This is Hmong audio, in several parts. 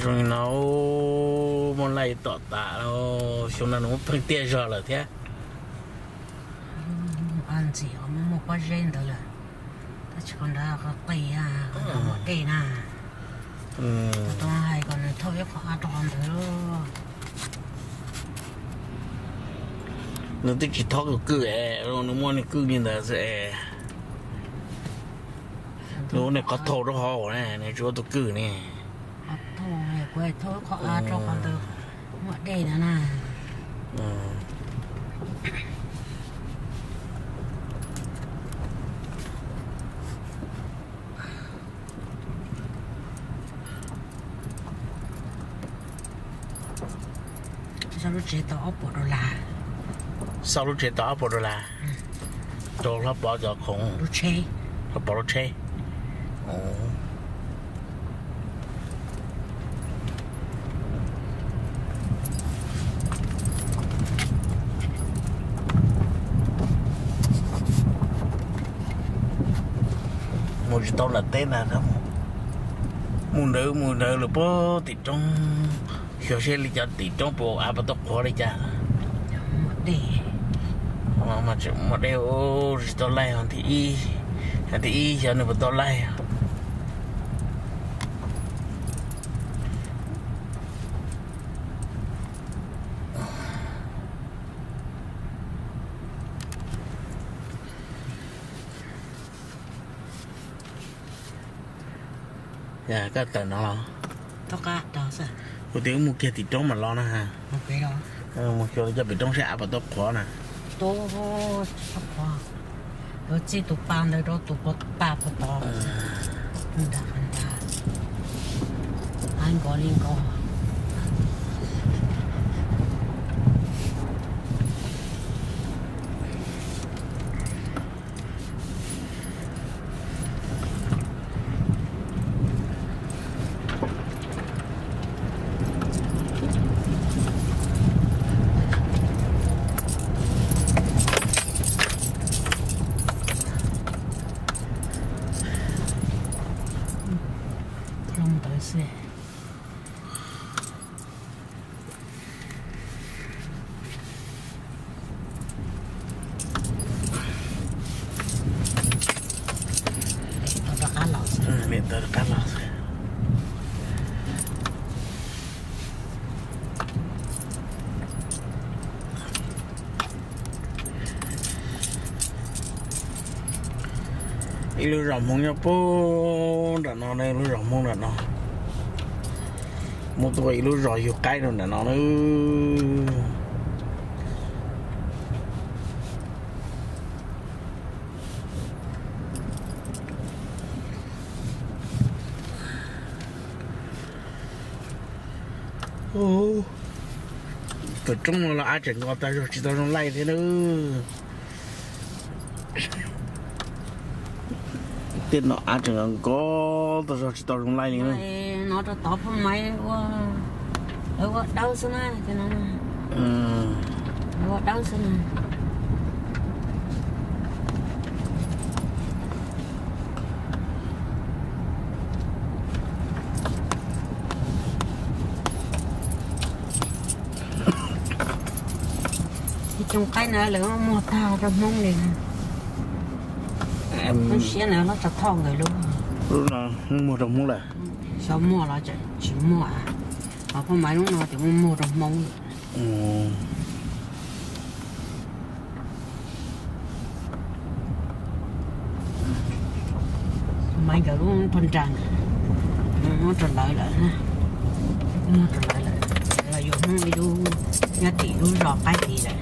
Zoo li no, muaj laij tom tas, xyoo no nws muab pheej tiaj zog lawm thiab. Ntxim muaj muaj pob zeb ntawd lawm, tab sis qhov ntawd qhov qis, qhov ntawd muaj dej na. Tau hais kom nws thauj ib qho av rau qhov ntawd. Nws twb tsis thauj tus kwj es, nws muaj nws kwj li ntawd xwb es. Nws ua nws qhov thau rau hauv ne, nws tsis ua tus kwj ne. Kuv thauj ib qho av rau qhov ntawd muaj dej ntawd na. Sau lub tsev tau ob puas dollar. Sau lub tsev tau ob puas dollar rau Hlob Pov cov khoom, Hlob Pov lub tsheb. Mus tsis tau nram teb ntag, mus ntawd mus ntawd lawm puag tim roob, xyov seb li cas tim roob puas av puas tau qhuav li cas. Muaj dej, tsis tau laij, thib ib, thib ib xyov nws puas tau laij. Koj tawm no los? Kuv tias wb mus kiag tim roob mam los na. Mus xyuas cov pem roob seb av puas tau qhuav na. Yuav txij tus pa ntawd rau tus pa puag tod. Av nkos li nkos. Ntawd xwb. Tau rov qab los xwb. Ib lub zos Hmoob nyob puag nram no, lub zos Hmoob nram no. Muaj tuaj ib lub zos yug qaib rau nram no na. Pem roob no los av tseem nkos tag zog tsis tau zoo laij thiab na. Tej no av tseem nkos tag zog tsis tau zoo laij li na. No rau tod Phoj Maiv ua, lawv ua dawb xwb na, ua dawb xwb na. Cov qaib na lawv muag tag rau Hmoob li. Lub siab na lub tsov thoj nkawd lub. Lub no muag rau Hmoob lawm. Xyov muag los tsis muag, ho Phoj Maiv lub no ces muag muag rau Hmoob. Maiv nkawd lub pog nra, muab rau lawv lawm, muab rau lawv lawm, los yuav Hmoob ib lub nyob tim lub zos qaib tid lawm.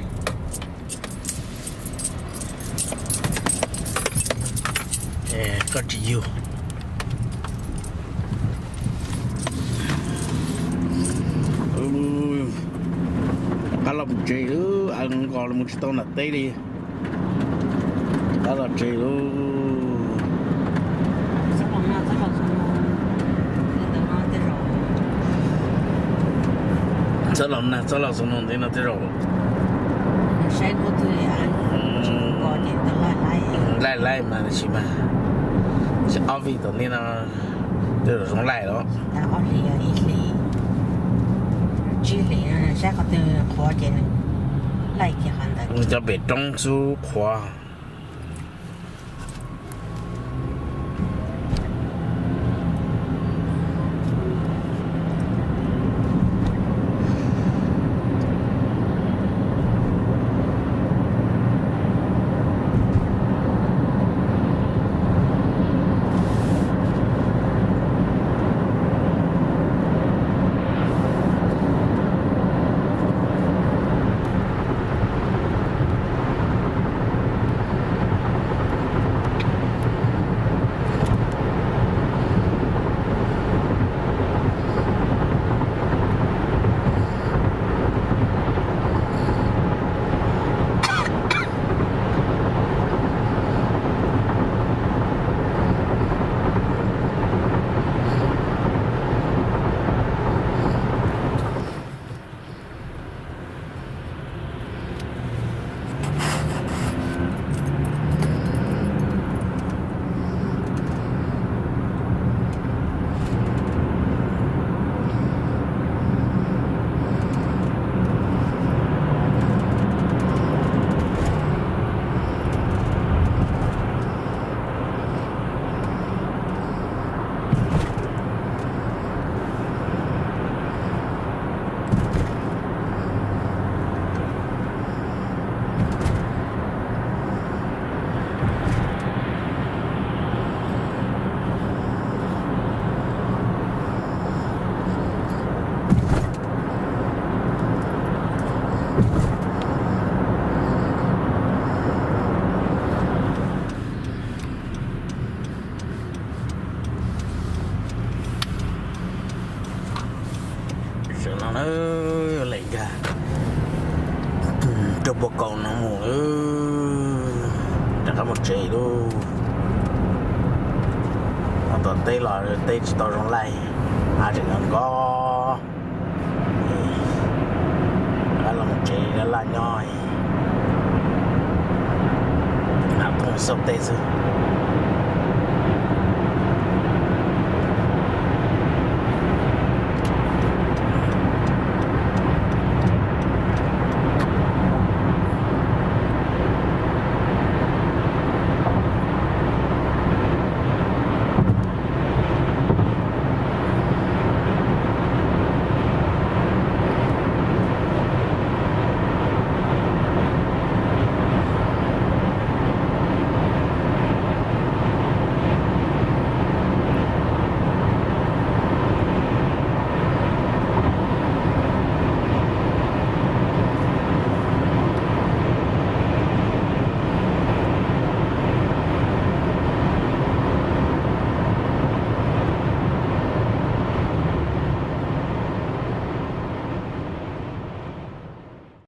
Koj tsis yug. Qab los mus tsev, av nkos los mus tsis tau nram teb li. Qab los tsev lauj. Txhob los na, txhob los xov no ntev no tej zaum. Laij laij mas tab sis mas, ob vij tom ntej no tej zaum zoo laij los. Tsib hlis, saib qhov twg qhuav ces nws laij kiag qhov ntawd. Nws cov pem roob xub qhuav. Sawv no na, yuav lees kag rau puag kaum no mus lawm, rov qab mus tsev lauj. Ho tom teb los teb tsis tau zoo laij, av tseem nkos nkos. Rov qab los mus tsev, laj laj nyob, av poob xauj teb xwb.